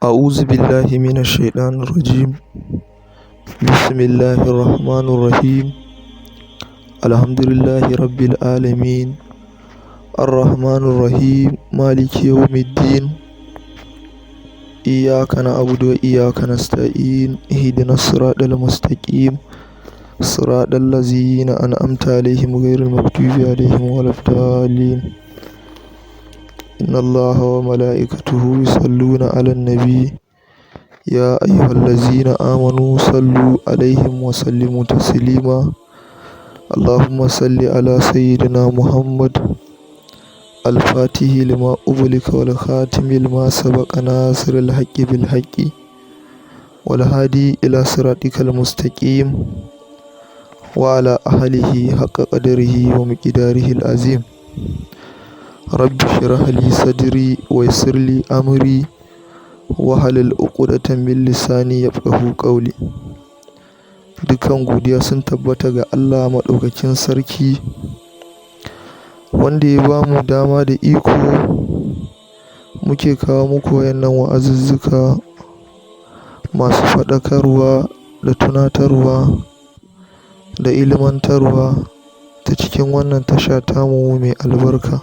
أعوذ بالله من الشيطان الرجيم. بسم الله الرحمن الرحيم. الحمد لله رب العالمين، الرحمن الرحيم، مالك يوم الدين. إياك نعبد وإياك نستعين، اهدنا الصراط المستقيم، صراط الذين أنعمت عليهم غير المغضوب عليهم ولا الضالين. إن الله وملائكته يصلون على النبي، يا أيها الذين آمنوا صلوا عليه وسلموا تسليما. اللهم صل على سيدنا محمد الفاتح لما أغلق والخاتم لما سبق، ناصر الحق بالحق، والهادي إلى صراطك المستقيم، وعلى آله حق قدره ومقداره العظيم. رب اشرح لي صدري ويسر لي أمري واحلل عقدة من لساني يفقهوا قولي. Dukan godiya sun tabbata ga Allah Maɗaukakin Sarki, wanda ya bamu dama da iko muke kawo muku wayannan wa'azuzzuka masu faɗakarwa da tunatarwa da ilmantarwa ta cikin wannan tasha tamu mai albarka.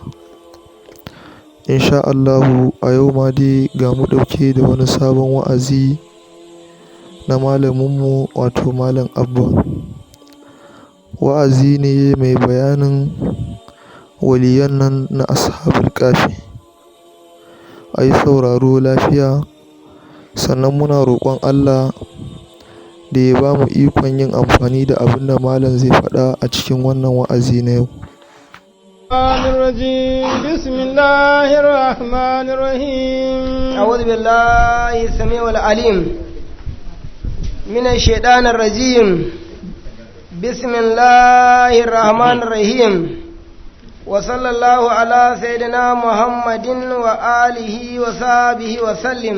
Insha Allahu, a yau ma dai ga mu ɗauke da wani sabon wa'azi na malaminmu, wato Malam Abba. Wa'azi ne mai bayanin waliyan nan na Ashabul Kahfi. A yi sauraro lafiya, sannan muna roƙon Allah da ya bamu ikon yin amfani da abin da malam zai faɗa a cikin wannan wa'azi na yau. الرجيم. بسم الله الرحمن الرحيم. أعوذ بالله السميع العليم من الشيطان الرجيم. بسم الله الرحمن الرحيم، وصلى الله على سيدنا محمد وآله وصحبه وسلم.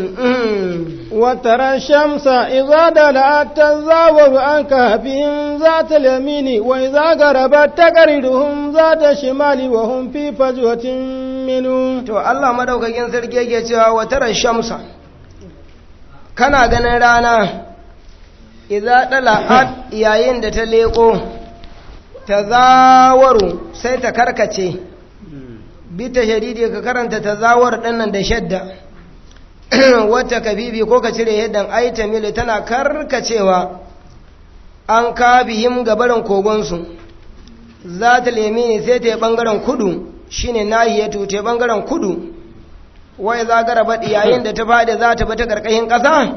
وترى الشمس إذا طلعت تزاور عن كهفهم ذات اليمين، وإذا غربت تقرضهم ذات الشمال وهم في فجوة منه. To, Allah madaukakin sarki yake cewa: وترى الشمس, kana ganin rana, إذا طلعت, yayin da ta leko, تزاور, sai ta karkace, بالتشديد, ka karanta تزاور dinnan da shadda, والتخفيف, ko ka cire yaddan, أي تميل, tana karkacewa, عن كهفهم, gabarin kogonsu, ذات اليمين, sai ta yi bangaren kudu, shine nahiyatu, ta bangaren kudu. وإذا غربت, yayin da ta fadi za ta bi ta karkashin ƙasa,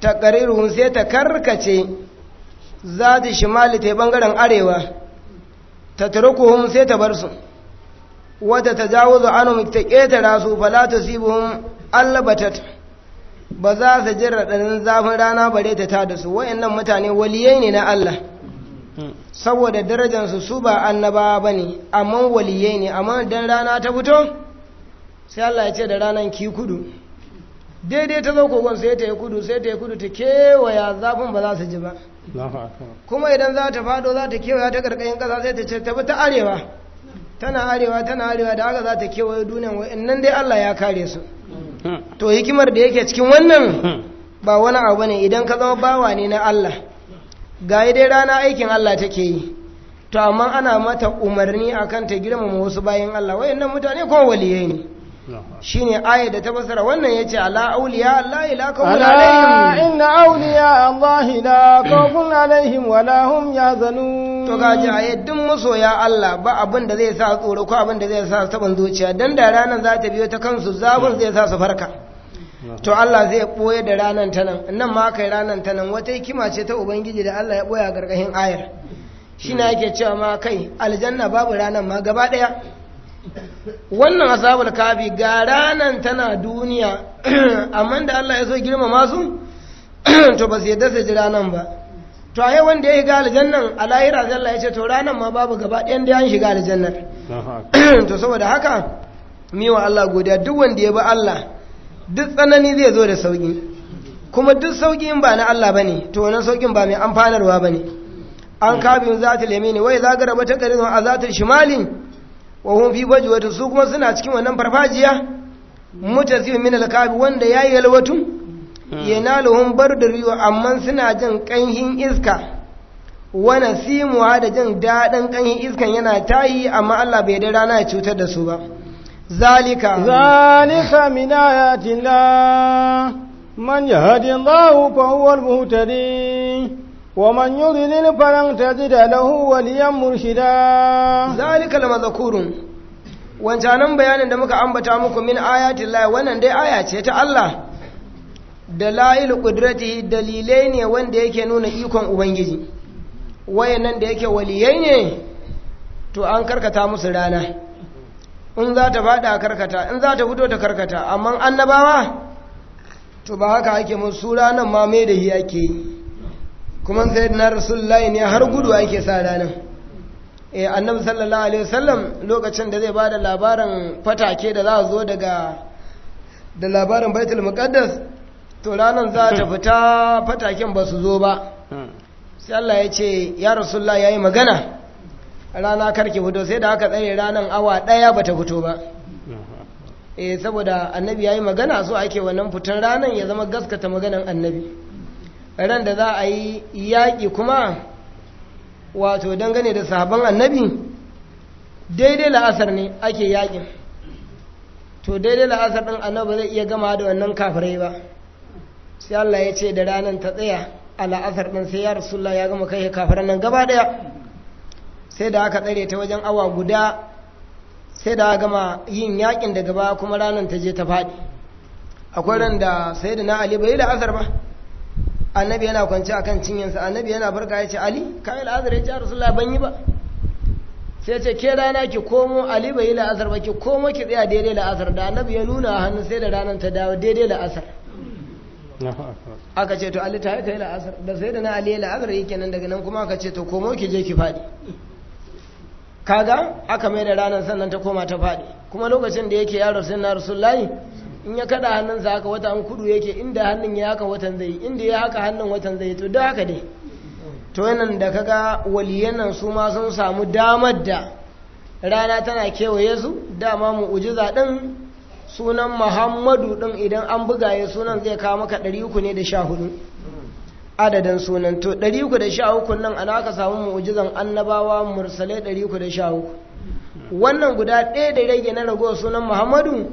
تقرضهم, sai ta karkace, ذات الشمال, ta bangaren arewa, تتركهم, sai ta bar su, وتتجاوز عنهم, ta ƙetara su, فلا تصيبهم البتة, ba za su ji raɗaɗin zafin rana bare ta tada su. Wayannan mutane waliyai ne na Allah, saboda darajansu, su ba annaba ba ne, amma waliyai ne. Amma dan rana ta fito, sai Allah ya ce da ranan, "Ki kudu." Daidai ta zo kogon, sai ta yi kudu, sai ta yi kudu, ta kewaya, zafin ba za su ji ba. Kuma idan za ta fado, za ta kewaya ta karkashin ƙasa, sai ta ce tafi ta arewa. Tana arewa, tana arewa, da haka za ta kewaye duniyan. Wa'annan dai Allah ya kare su. To, hikimar da yake cikin wannan ba wani abu ne, idan ka zama bawa ne na Allah, ga dai rana aikin Allah take yi, to amma ana mata umarni akan ta girmama wasu bayan Allah. Wayannan mutane kuma waliyai ne. Shine ayat da ta fassara wannan, yace: ألا أولياء الله لا خوف ألا عليهم. إن أولياء الله لا خوف عليهم ولا هم يحزنون. To, gaji ayat, duk masoya Allah ba abin da zai sa tsoro ko abin da zai sa taban zuciya. Dan da ranan za ta biyo ta kansu, zafin zai sa su farka. To, Allah zai boye da ranan ta nan, nan ma kai ranan ta nan. Wata hikima ce ta ubangiji da Allah ya boye a gargashin ayar. Shine yake cewa ma kai aljanna babu ranan ma gaba daya. Wannan Ashabul Kahfi, ga ranan tana duniya, amma da Allah ya so girmama su, to ba su yadda su ji ranan ba. To, a yau wanda ya shiga aljannan a lahira, sai Allah ya ce to ranan ma babu gaba ɗayan da an shiga aljannar. To, saboda haka miwa Allah godiya. Duk wanda ya bi Allah, duk tsanani zai zo da sauki, kuma duk sauki in ba na Allah bane, to wannan saukin ba mai amfanarwa bane. عن كهفهم ذات اليمين وإذا غربت تقرضهم ذات الشمال وهم في فجوة, su kuma suna cikin wannan farfajiya. Mutasiu min al-kabi wanda yayi yalwatu, yanaluhum bardu, amma suna jin kanhin iska wa nasimuha, da jin daɗin kanhin iskan yana tayi, amma Allah bai da rana ya cutar da su ba. Zalika ذلك من آيات الله، من يهد الله فهو المهتدي، ومن يضلل فلن تجد له وليا مرشدا. Zalika lamazkurun, wancanan bayanin da muka ambata muku, min ayatin Allah, wannan dai aya ce ta Allah, dalail qudratihi, dalilai ne wanda yake nuna ikon Ubangiji. Wayannan da yake waliyai ne, to an karkata musu rana, in za ta fada karkata, in za ta fito ta karkata. Amma annabawa to ba haka ake musu, ranan ma mai da hi ake yi. Kuma sayyidina Rasulullahi ne har gudu ake sa ranan. Annabi sallallahu alaihi wasallam lokacin da zai ba da labarin fatake da za a zo daga da labarin Baitul Muqaddas, to ranar za ta fita, fataken ba su zo ba. Sai Allah ya ce ya Rasulullah yayi magana, rana karki fito. Sai da aka tsare ranar awa daya bata fito ba. Saboda annabi yayi magana, so ake wannan fitan ranar ya zama gaskata maganan annabi. Ran da za a yi yaƙi kuma, wato dangane da sahabban annabi, daidai la'asar ne ake yaƙin. To daidai la'asar ɗin annabi zai iya gama da wannan kafirai ba. Sai Allah ya ce da ranar ta tsaya a la'asar ɗin, sai ya Rasulullah ya gama kai kafiran nan gaba ɗaya. Sai da aka tsare ta wajen awa guda, sai da aka gama yin yaƙin, daga baya kuma ranar ta je ta faɗi. Akwai ran da sai da na Ali bai yi la'asar ba, annabi yana kwance a kan cinyansa. Annabi yana farka ya ce, "Ali, ka yi la'asar?" Ya ce, "Rasulullah, ban yi ba." Sai ce, "Ke rana, ki komo, Ali bai yi la'asar ba, ki komo ki tsaya daidai la'asar." Da annabi ya nuna a hannu, sai da ranar ta dawo daidai la'asar. Aka ce, "To Ali, ta yi la'asar." Da sai da na Ali ya la'asar yake nan, daga nan kuma aka ce, "To komo ki je ki faɗi." Kaga aka mai da ranar, sannan ta koma ta faɗi. Kuma lokacin da yake yaro, sai na Rasulullahi in ya kada hannunsa haka, wata an kudu yake, inda hannun ya haka watan zai, inda ya haka hannun watan zai. To da haka dai, to wannan da kaga waliyan nan su ma sun samu damar da rana tana kewaye su. Dama mu'ujiza din sunan Muhammadu din, idan an buga ya sunan zai kawo maka 300 ne da 14 adadin sunan. To 313 nan ana aka samu mu'ujizan annabawa mursalai 313. Wannan guda ɗaya da rage na ragowar sunan Muhammadu,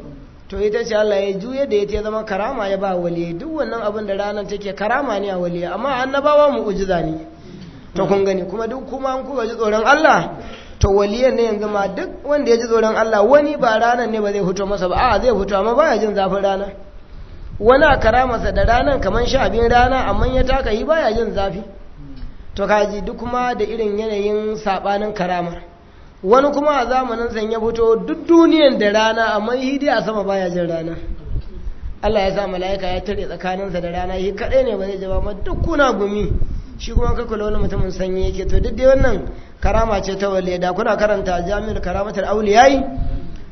to ita ce Allah ya juye da ya zama karama ya ba waliyi. Duk wannan abin da ranar take karama ne a waliyi, amma annabawa mu'ujiza ne. To kun gani kuma, duk kuma an kuka ji tsoron Allah, to waliyan ne yanzu ma duk wanda ya ji tsoron Allah, wani ba ranar ne ba zai fito masa ba, a zai fito amma baya jin zafin rana. Wani a karamarsa da ranar kamar sha abin rana, amma ya taka yi baya jin zafi. To kaji duk kuma da irin yanayin sabanin karamar. Wani kuma a zamanin san ya fito duk duniyan da rana, amma yi dai a sama baya jin rana. Allah ya sa mala'ika ya tare tsakaninsa da rana, shi kaɗai ne ba zai ji ba, amma duk kuna gumi, shi kuma ka kula wani mutumin sanyi yake. To duk dai wannan karama ce ta waliya. Da kuna karanta Jami'ar Karamatul Auliyai,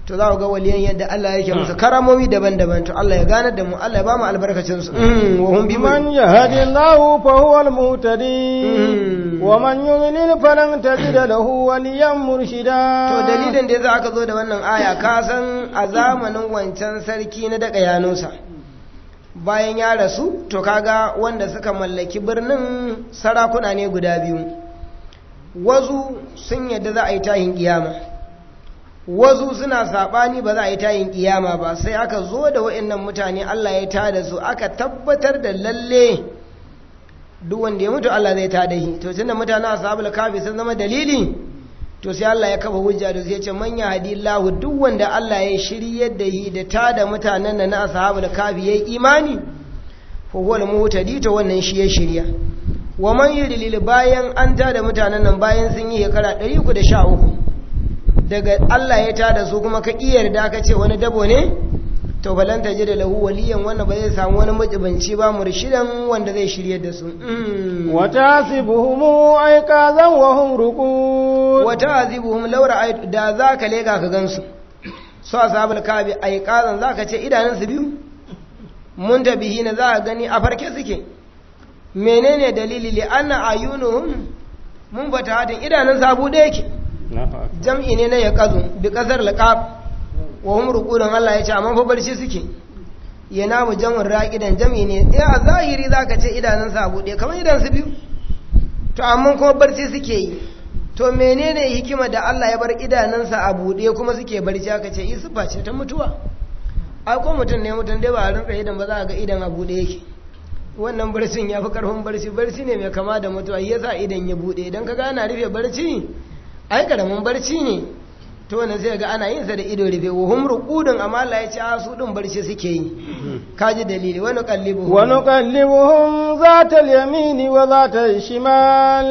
to za ku ga waliyan yadda Allah yake musu karamomi daban-daban. To Allah ya ganar da mu, Allah ya ba mu albarkacin su. Wa hum bi من يهد الله فهو المهتدي، ومن يضلل فلن تجد له وليا مرشدا. To dalilin da yasa aka zo da wannan aya, ka san a zamanin wancan sarki na daga yanusa, bayan ya rasu, to kaga wanda suka mallaki birnin sarakuna ne guda biyu. Wasu sun yadda za a yi tahin kiyama, wasu suna saɓani ba za a yi tayin kiyama ba. Sai aka zo da wa'annan mutane, Allah ya tada su, aka tabbatar da lalle duk wanda ya mutu Allah zai tada shi. To tunda mutane ashabul kafi sun zama dalili, to sai Allah ya kafa hujja da sai ya ce, man yahdillahu, duk wanda Allah ya shiryar da shi da tada mutanen nan na ashabul kafi yayi imani, fa huwal muhtadi, to wannan shi ya shirya. Wa man yudlil, bayan an tada mutanen nan, bayan sun yi shekara 313 daga Allah ya tada su, kuma ka iya yarda ka ce wani dabo ne, to falan ta da lahu waliyan, wannan ba zai samu wani majibanci ba, murshidan, wanda zai shirye da su. Wa tasibuhum ayqazan wa hum ruqud. Wa ta'zibuhum law ra'ayt, da zaka leka ka gansu su ashabul kabi, ayqazan, zaka ce idanun su biyu, muntabihina, za ka gani a farke suke. Menene dalili? Li anna ayunuhum mun bata hadin, idanun su abu ɗaya yake. Jam'i ne na yaqazu bi qasar laqab. Wa hum ruqudun, Allah ya ce amma fa barci suke. Yana mu jam'in raqidan, jam'i ne eh, a zahiri zaka ce idanunsa a buɗe kamar idan su biyu, to amma kuma barci suke yi. To menene hikima da Allah ya bar idanunsa a buɗe kuma suke barci? Aka ce isufa ce ta mutuwa. Ai ko mutum ne, mutum dai ba a rinka idan ba, za a ga idan a buɗe yake. Wannan barcin ya fi karfin barci, barci ne mai kama da mutuwa, yasa idan ya buɗe. Idan ka ga ana rufe barci, ai karamin barci ne. To wannan sai ga ana yin sa da ido rufe. Wa hum ruqudun, amma Allah ya ce a su din barci suke yi. Kaji dalili. Wa nuqallibuhum Wa nuqallibuhum zata al-yamini wa zata al-shimal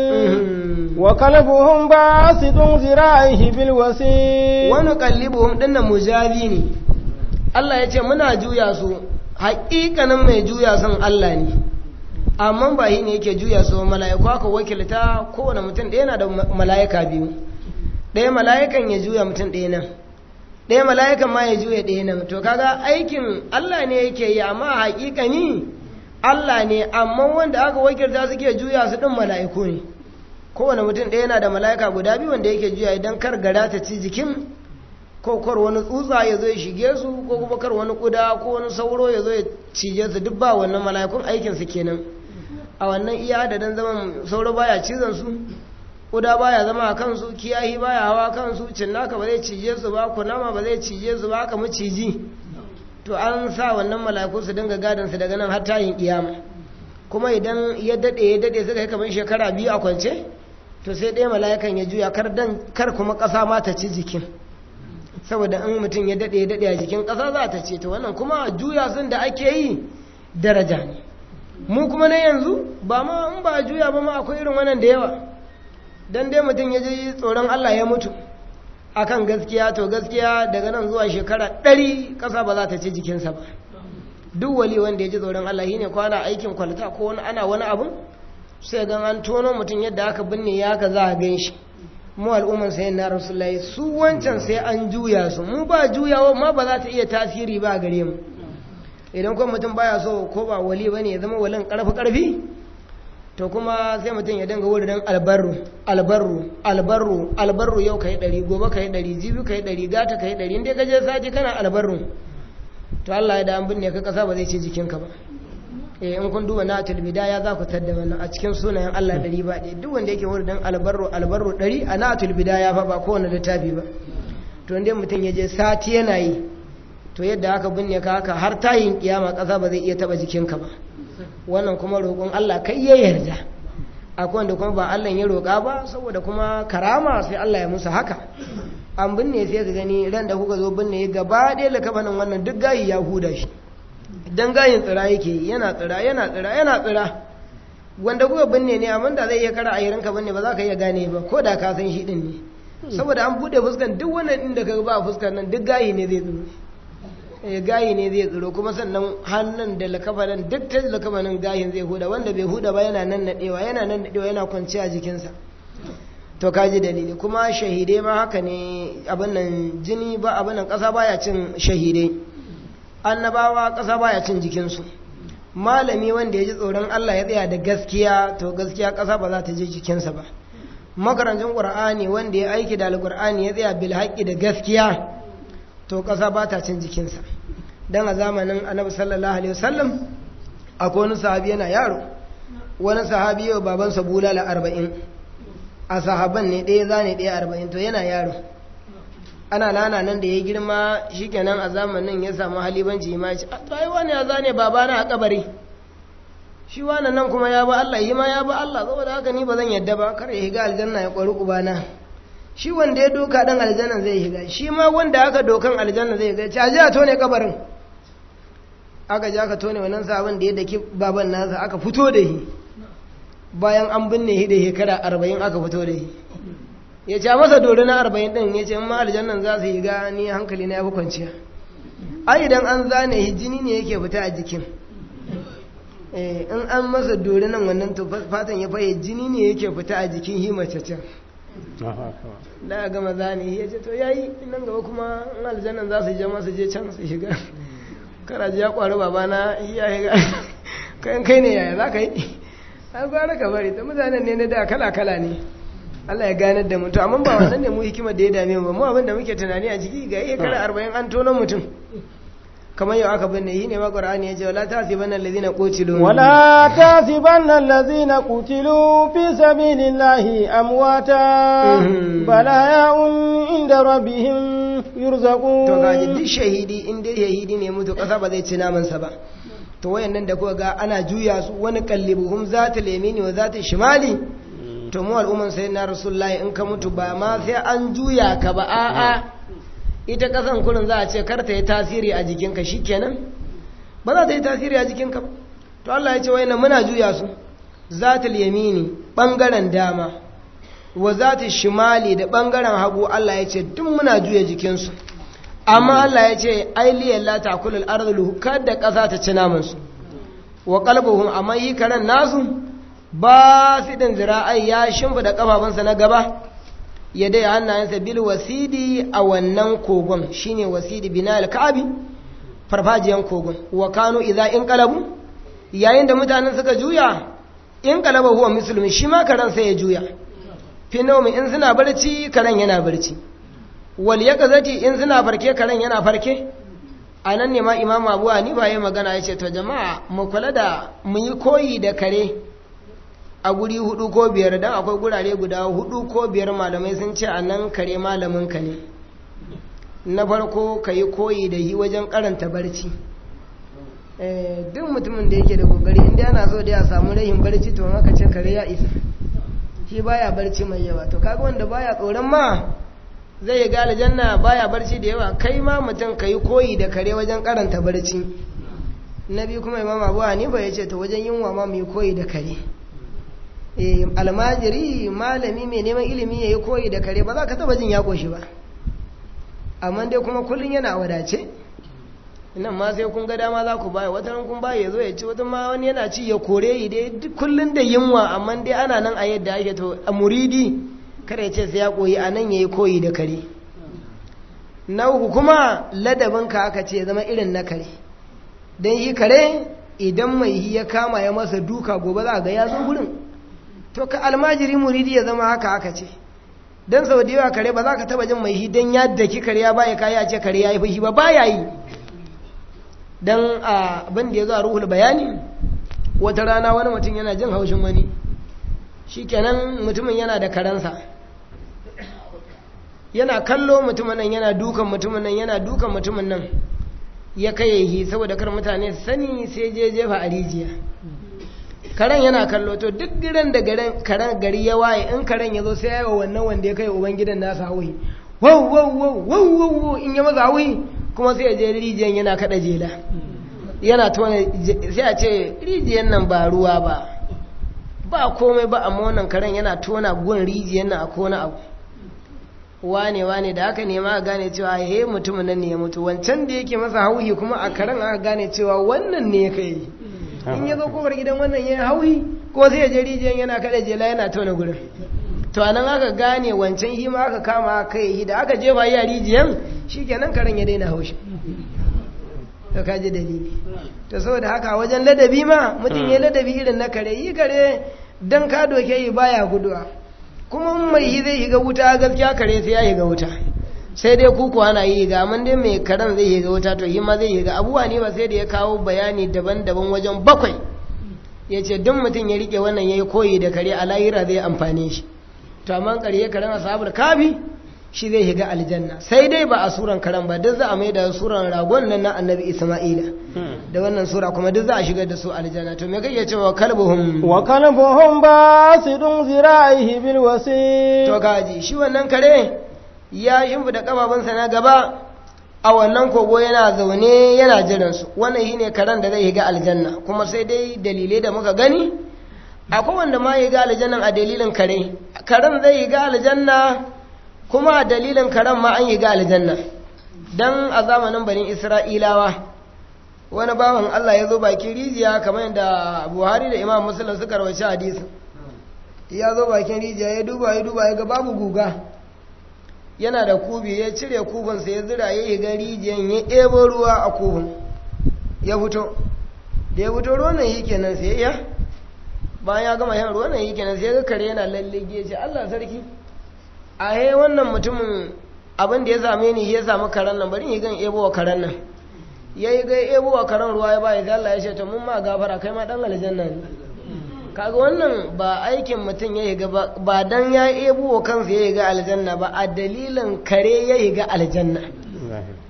wa kalbuhum basitun zira'ihi bil wasil. Wa nuqallibuhum dinnan mujazi ne. Allah ya ce muna juya su, haƙiƙanin mai juya sun Allah ne, amma ba shi ne yake juya su, mala'iku aka wakilta. Kowane mutum ɗaya yana da mala'ika biyu, ɗaya mala'ikan ya juya mutum ɗaya nan, ɗaya mala'ikan ma ya juya ɗaya nan. To kaga aikin Allah ne yake yi, amma haƙiƙani Allah ne, amma wanda aka wakilta suke juya su ɗin mala'iku ne. Kowane mutum ɗaya yana da mala'ika guda biyu wanda yake juya, idan kar gara ta ci jikin, ko kar wani tsutsa ya zo ya shige su, ko kuma kar wani kuda ko wani sauro ya zo ya cije su. Duk ba wannan mala'ikun aikin su kenan. A wannan iya adadin zaman sauro baya cizon su, kuda baya zama a kansu, kiyahi baya hawa kansu, cinnaka ba zai cije su ba, kunama ba zai cije su ba, haka maciji. To an sa wannan mala'iku su dinga gadon su daga nan har tayin kiyama. Kuma idan ya dade ya dade, suka yi kamar shekara 2 a kwance, to sai ɗaya mala'ikan ya juya, kar dan kar kuma ƙasa ma ta ci jikin, saboda in mutum ya dade ya dade a jikin ƙasa za ta ce. To wannan kuma juya sun da ake yi daraja ne. Mu kuma na yanzu ba ma in ba juya ba ma, akwai irin wannan da yawa. Dan dai mutum ya ji tsoron Allah ya mutu akan gaskiya, to gaskiya daga nan zuwa shekara 100 ƙasa ba za ta ci jikinsa ba. Duk wali wanda ya ji tsoron Allah shine kwana aikin kwalta ko wani ana wani abu, sai gan an tono mutum yadda aka binne ya ka za a gan shi. Mu al'umman sayan na Rasulullahi, su wancan sai an juya su, mu ba juyawa ma ba za ta iya tasiri ba gare mu. Idan kuma mutum baya so ko ba wali bane ya zama walin karfi karfi, to kuma sai mutum ya dinga wurin albarru, albarru, albarru, albarru. Yau kai 100, gobe kai 100, jibi kai 100, gata kai 100. Inda ka je sati kana albarru, to Allah ya da an binne ka kasa ba zai ce jikinka ba. Eh, in kun duba na bidaya za ku tadda wannan a cikin sunayen Allah 100 ba ɗaya. Duk wanda yake wurin albarru, albarru 100 a natul bidaya fa, ba kowane littafi ba. To inda mutum ya je sati yana yi, to yadda aka binne ka haka har tayin kiyama ƙasa ba zai iya taba jikinka ba. Wannan kuma roƙon Allah kai ya yarda. Akwai wanda kuma ba Allah ya roƙa ba, saboda kuma karama sai Allah ya musu haka. An binne, sai ka gani ran da kuka zo binne gaba ɗaya lakabanin wannan duk gayi ya huda shi, dan gayin tsira yake, yana tsira, yana tsira, yana tsira. Wanda kuka binne ne, amma da zai iya kara a yirinka binne, ba za ka iya gane ba ko da ka san shi din ne, saboda an bude fuskan. Duk wannan din da ka ba fuskan nan duk gayi ne zai tsiro. Eh, gayi ne zai tsiro. Kuma sannan hannun da lakafanin duk ta lakafanin gayin zai huda. Wanda bai huda ba yana nan nadewa, yana nan nadewa, yana kwanciya jikinsa. To kaji dalili. Kuma shahidai ma haka ne, abin nan jini ba, abin nan kasa baya cin shahidai. Annabawa ƙasa baya cin jikinsu. Malami wanda ya ji tsoron Allah ya tsaya da gaskiya, to gaskiya ƙasa ba za ta je jikinsa ba. Makarancin ƙur'ani wanda ya aiki da alƙur'ani, ya tsaya bil haƙƙi da gaskiya, to ƙasa ba ta cin jikinsa. Dan a zamanin Annabi sallallahu alaihi wasallam akwai wani sahabi yana yaro, wani sahabi yau babansa bulala 40. A sahaban ne ɗaya zane ɗaya 40. To yana yaro, ana nana nan da ya girma shikenan, a zamanin ya samu halibanci ma, ya ce to ai wani ya zane babana a kabari, shi wannan nan kuma ya ba Allah, yi ma ya ba Allah, saboda haka ni ba zan yadda ba, kar ya shiga aljanna ya kwari ubana. Shi wanda ya doka dan aljanna zai shiga, shi ma wanda aka dokan aljanna zai shiga. Ce a je a tone kabarin. Aka je aka tone wannan sabon da ya daki baban nasa, aka fito da shi bayan an binne shi da shekara 40. Aka fito da shi, ya ce masa dori na 40 ɗin. Ya ce in ma aljannan za su yi ga ni hankali na ya fi kwanciya. Ai idan an zane shi jini ne yake fita a jikin. In an masa dori nan wannan, to fatan ya faye, jini ne yake fita a jikin hi mace can da gama zane. Ya ce to yayi nan gaba kuma in aljannan za su je ma su je can su shiga, karaji ya kwari babana ya shiga. Kayan kai ne, yaya za ka yi? An gwara ka bari. Ta mutanen ne na da kala kala ne. Allah ya ganar da mu. To amma ba wannan ne mu hikimar da ya dame mu ba, mu abin da muke tunani a ciki ga iya kara 40 an tono mutum kamar yau aka binne yi ne ma Qur'ani ya ce wala tasibanna allazina qutilu wala tasibanna allazina qutilu fi sabilillahi amwata bal ahya'un inda rabbihim yurzaqun. To ga duk shahidi in dai shahidi ne mutu kasa ba zai ci naman sa ba. To wayannan da kuka ga ana juya su wani kallibuhum zatul yamini wa zatul shimali. To mu al'umman sayyidina Rasulullahi in ka mutu ba ma sai an juya ka ba, a'a ita kasan kurin za a ce kar ta yi tasiri a jikinka shikenan, ba za ta yi tasiri a jikinka ba. To Allah ya ce wayannan muna juya su zatul yamini bangaren dama wa zatul shimali da bangaren hagu, Allah ya ce duk muna juya jikinsu. Amma Allah ya ce ai liyan la ta'kulul ardu, kada kasa ta ci naman su. Wa qalbuhum, amma yi karan nasu ba su din zira'ai ya shimfida kafafunsa na gaba ya dai hannayensa bil wasidi a wannan kogon, shine wasidi bina al-ka'bi farfajiyan kogon. Wa kanu idza inqalabu, yayin da mutanen suka juya inqalaba huwa muslimi, shi ma karan sai ya juya. Fi nawmi in suna barci karan yana barci, wal yaqzati in suna farke karan yana farke. Anan ne ma Imam Abu Hanifa ya magana yace to jama'a mu kula da mu yi koyi da kare a guri 4 ko 5, dan akwai gurare guda 4 ko 5 malamai sun ce anan kare malamin ka ne. Na farko ka yi koyi da yi wajen karanta barci. Duk mutumin da yake da kokari inda yana so da ya samu rahin barci to haka ce kare ya isa, shi baya barci mai yawa. To kaga wanda baya tsoron ma zai ga aljanna baya barci da yawa, kai ma mutum ka yi koyi da kare wajen karanta barci. Na biyu kuma Imam Abu Hanifa ya ce to wajen yunwa ma mu yi koyi da kare. Almajiri malami mai neman ilimi ya yi koyi da kare ba za ka taba jin ya koshi ba, amma dai kuma kullum yana wadace. Nan ma sai kun ga dama za ku baya, wata kun baya ya zo ya ci, wata ma wani yana ci ya kore yi dai kullum da yunwa, amma dai ana nan a yadda ake. To a muridi kada ya ce sai ya koyi, a nan ya yi koyi da kare. Na uku kuma ladabinka aka ce ya zama irin na kare, don yi kare idan mai yi ya kama ya masa duka gobe za a ga ya zo gurin. To ka almajiri muridi ya zama haka aka ce, don sau da yawa kare ba za ka taba jin mai shi don ya daki kare ya baya kaya ce kare ya yi fushi ba, baya yi. Don abin da ya zo a ruhul bayani, wata rana wani mutum yana jin haushin wani, shi kenan mutumin yana da karensa, yana kallo mutumin nan yana dukan mutumin nan yana dukan mutumin nan, ya kai yi saboda kar mutane sani sai je jefa a rijiya. Karen yana kallo, to duk gidan da karen gari ya waye in karen ya zo sai ya yi wa wannan wanda ya kai uban gidan nasa hauhi, wow wow wow wow wow, in ya masa hauhi kuma sai ya je rijiyan yana kada jela yana tona, sai a ce rijiyan nan ba ruwa ba ba komai ba, amma wannan karen yana tona gun rijiyan nan a kona abu wane wane. Da haka ne ma a gane cewa he mutumin nan ne ya mutu, wancan da yake masa hauhi kuma a karen aka gane cewa wannan ne ya kai. In ya zo kofar gidan wannan ya hauhi ko sai ya je rijiyan yana kada jela yana tona gurin. To anan aka gane wancan hima aka kama aka yi da aka jefa yi a rijiyan shikenan karen ya daina haushi. To kaji dalili. To saboda haka wajen ladabi ma mutum ya ladabi irin na kare, yi kare dan ka doke yi baya guduwa, kuma mai yi zai higa wuta gaskiya kare sai ya higa wuta, sai dai kuku ana yi ga mun dai mai karen zai higa wuta to hima zai higa abuwa ne ba. Sai da ya kawo bayani daban-daban wajen 7, ya ce duk mutum ya rike wannan ya yi koyi da kare a lahira zai amfane shi. To amma kare karen ashabul kafi shi zai higa aljanna, sai dai ba a suran karen ba, duk za a mai da suran ragon nan na Annabi Isma'ila da wannan sura kuma duk za a shigar da su aljanna. To me kake cewa kalbuhum? Wa kalbuhum basidun zira'ihi bil wasi. To kaji shi wannan kare ya shimfida kafafunsa na gaba a wannan kogo yana zaune yana jiran su. Wannan shine karen da zai higa aljanna. Kuma sai dai dalilai da muka gani akwai wanda ma ya higa aljannan a dalilin kare, karen zai higa aljanna kuma a dalilin karen ma an higa aljanna. Dan a zamanin banin Isra'ilawa wani bawan Allah ya zo bakin rijiya, kamar yadda Buhari da Imam Muslim suka rawaita hadisi. Ya zo bakin rijiya ya duba ya duba ya ga babu guga, yana da kubi, ya cire kubinsa ya zira ya higa rijiyan ya ebo ruwa a kubin ya fito. Da ya fito ruwan nan shi kenan sai ya Bayan ya gama shan ruwan nan yi kenan, sai ga kare yana lallige ce, "Allah sarki, a he wannan mutumin abin da ya same ni ya samu karen nan, bari yi gan ebo wa karen nan." Ya yi ga ebo wa karen ruwa ya ba ya, Allah ya ce, "To, mun ma gafara, kai ma dan aljanna ne." Kaga wannan ba aikin mutum ya yi ba, ba dan ya ebo wa kansa ya yi ga aljanna ba, a dalilin kare ya yi ga aljanna.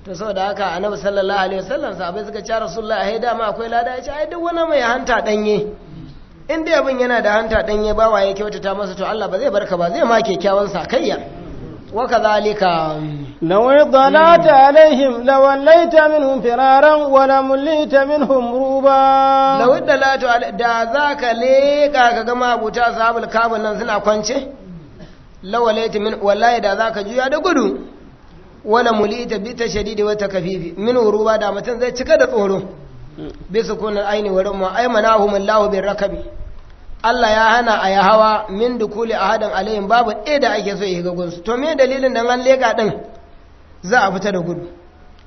To, saboda haka Annabi sallallahu alaihi wasallam, sahabbai suka ce, "Rasulullahi, ai dama akwai lada." Ya ce, "Ai duk wani mai hanta danye, in dai abin yana da hanta danye, bawa ya kyautata masa, to Allah ba zai barka ba, zai ma kyakkyawan sakayya." Wa kadhalika. لو اطلعت عليهم لوليت منهم فرارا ولمليت منهم رعبا. Law iddalatu, da zaka leka ka ga mabuta ashabul kahf nan suna kwance, lawalaita min, wallahi da zaka juya da gudu, wala mulita bi tashdidi wa takfifi min ruba, da mutum zai cika da tsoro. Bi sukunin aini wa rumma, ay manahum Allahu bir rakabi, Allah ya hana a ya hawa, min dukuli ahadan alayhim, babu ɗaya da ake so ya ga gunsu. To, me dalilin dan an leka din za a fita da gudu?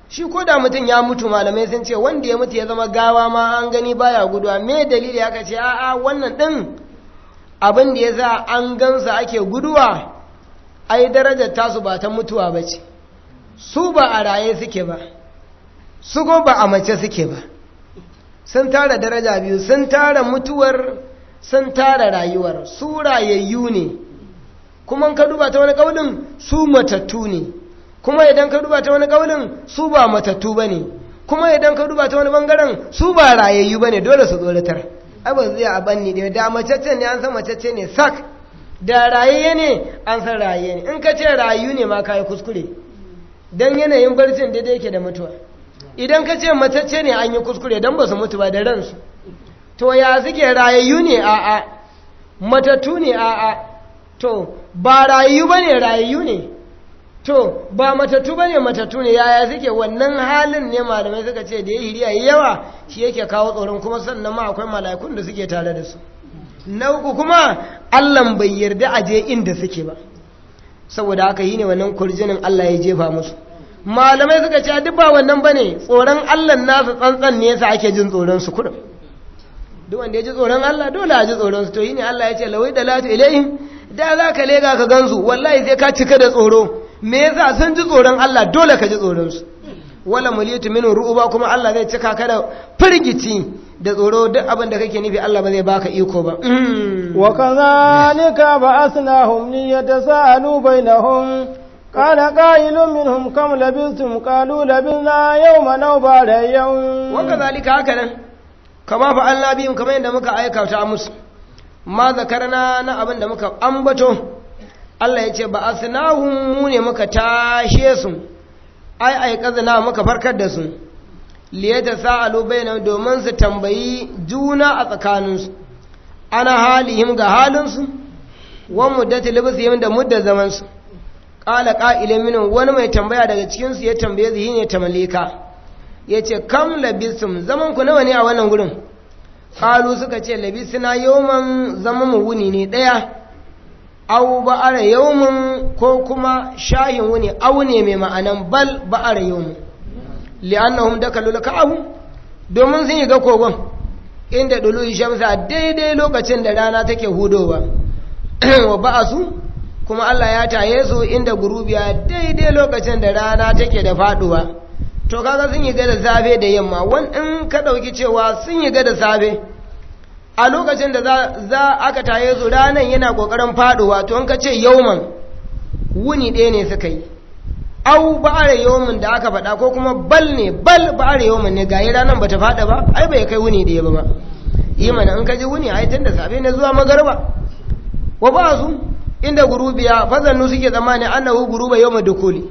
Shi ko da mutum ya mutu, malamai sun ce wanda ya mutu ya zama gawa ma an gani baya guduwa. Me dalili? Aka ce a'a, wannan din abin da ya sa an gansa ake guduwa, ai darajar tasu ba ta mutuwa ba ce. Su ba a raye suke ba, su kuma ba a mace suke ba. Sun tara daraja biyu, sun tara mutuwar, sun tara rayuwar. Su rayayyu ne, kuma ka duba ta wani kaulin su matattu ne, kuma idan ka duba ta wani kaulin su ba matattu ba ne, kuma idan ka duba ta wani bangaren su ba rayayyu ba ne. Dole su tsoratar, ai ba zai a banni da da macece ne, an san macece ne sak, da rayayye ne, an san rayayye ne. In ka ce rayu ne ma ka yi kuskure, don yanayin barcin daidai yake da mutuwa. Idan ka ce matacce ne, an yi kuskure, don ba su mutu ba, da ransu. To, ya suke? Rayayyu ne? A'a. Matattu ne? A'a. To, ba rayayyu ba ne? Rayayyu ne. To, ba matattu ba ne? Matattu ne. Yaya suke? Wannan halin ne malamai suka ce da ya hiriya yawa shi yake kawo tsoron. Kuma sannan ma akwai mala'ikun da suke tare da su. Na uku kuma, Allan bai yarda a je inda suke ba. Saboda haka yi ne wannan kurjinin Allah ya jefa musu. Malamai suka ce duk ba wannan bane, tsoron Allah nasu tsantsan ne yasa ake jin tsoron su kurum. Duk wanda ya ji tsoron Allah, dole a ji tsoron su. To, yi ne Allah ya ce law iddala'ta ilaihim, da za ka lega ka gansu, wallahi sai ka cika da tsoro. Me yasa? Sun ji tsoron Allah, dole ka ji tsoron su. Wala mulitu min ru'uba, kuma Allah zai cika ka da firgici da tsoro, duk abin da kake nufi Allah ba zai baka iko ba. Wa kadhalika ba'athnahum liyatasaalu bainahum. Qala qailun minhum, kam labithtum? Qalu labithna yawman aw ba'da yawm. Wa kadhalika, haka nan, kama fa'alna bihim, kamar yadda muka aikata musu, ma zakarna, na abin da muka ambato. Allah ya ce ba'athnahum, mu ne muka tashe su, ai ai kazana, muka farkar da su, liyata sa'alu bainahum, domin su tambayi juna a tsakaninsu, ana halihim, ga halinsu, wa muddati libsihim, da mudda zamansu. Qala qa'ilun minhum, wani mai tambaya daga cikin su ya tambaye su, ne tamalika, yace, "Kam labistum? Zaman ku nawa ne a wannan gurin?" Qalu, suka ce, "Labisna yawman, zaman mu wuni ne daya, aw ba'ara yawmin, ko kuma shahin wuni." Aw ne mai ma'anan bal, ba'ara yawmin, li'annahum dakalu ka'ahu, domin sun yi ga kogon inda dulu shamsa, daidai lokacin da rana take hudowa, wa ba'asu, kuma Allah ya taye su inda gurubiya, daidai lokacin da rana take da faduwa. To, kaga sun yi ga da safe da yamma. Wan in ka dauki cewa sun yi ga da safe, a lokacin da za aka taye su ranan yana kokarin faduwa, to in ka ce yauman, wuni ɗaya ne suka yi, au ba'ara yawmin da aka faɗa, ko kuma bal ne, bal ba'ara yawmin ne, gayi ranan bata faɗa ba, ai bai kai wuni ɗaya ba ba yi mana. In ka ji wuni, ai tun da safe ne zuwa magarba. Wa ba su inda gurubiya, fazannu, suke tsammani, annahu guruba yawma dukuli,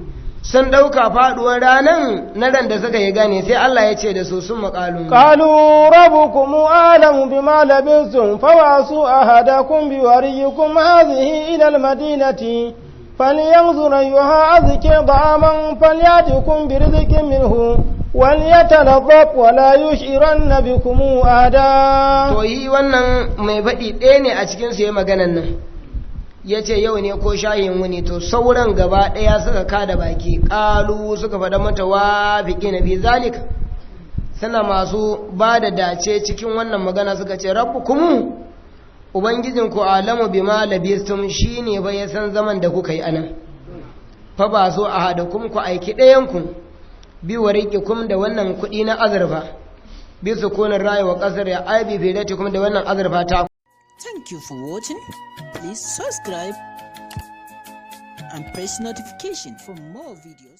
sun ɗauka faɗuwar ranan na ran da suka yi gane. Sai Allah ya ce da su, sun maƙalu قالوا ربكم أعلم بما لبثتم فابعثوا أحدكم بورقكم هذه إلى المدينة فلينظر أيها أزكى طعاما فليأتكم برزق منه وليتلطف ولا يشعرن بكم أحدا. To, yi wannan mai faɗi ɗaya ne a cikin su ya maganan nan, ya ce yau ne ko shayin wuni. To, sauran gaba ɗaya suka kada baki, ƙalu, suka faɗa mata wa fiƙi na fi zalika, suna masu ba da dace cikin wannan magana, suka ce rabbukumu Ubangijinku alamu bima labistum, shine ba ya san zaman da kuka yi anan. Fa ba so a hada kum, ku aiki ɗayanku bi wariqikum, da wannan kuɗi na azurfa, bi sukunin rayi wa qasr ya ai bi fidatikum, da wannan azurfa ta. Thank you for watching. Please subscribe and press notification for more videos.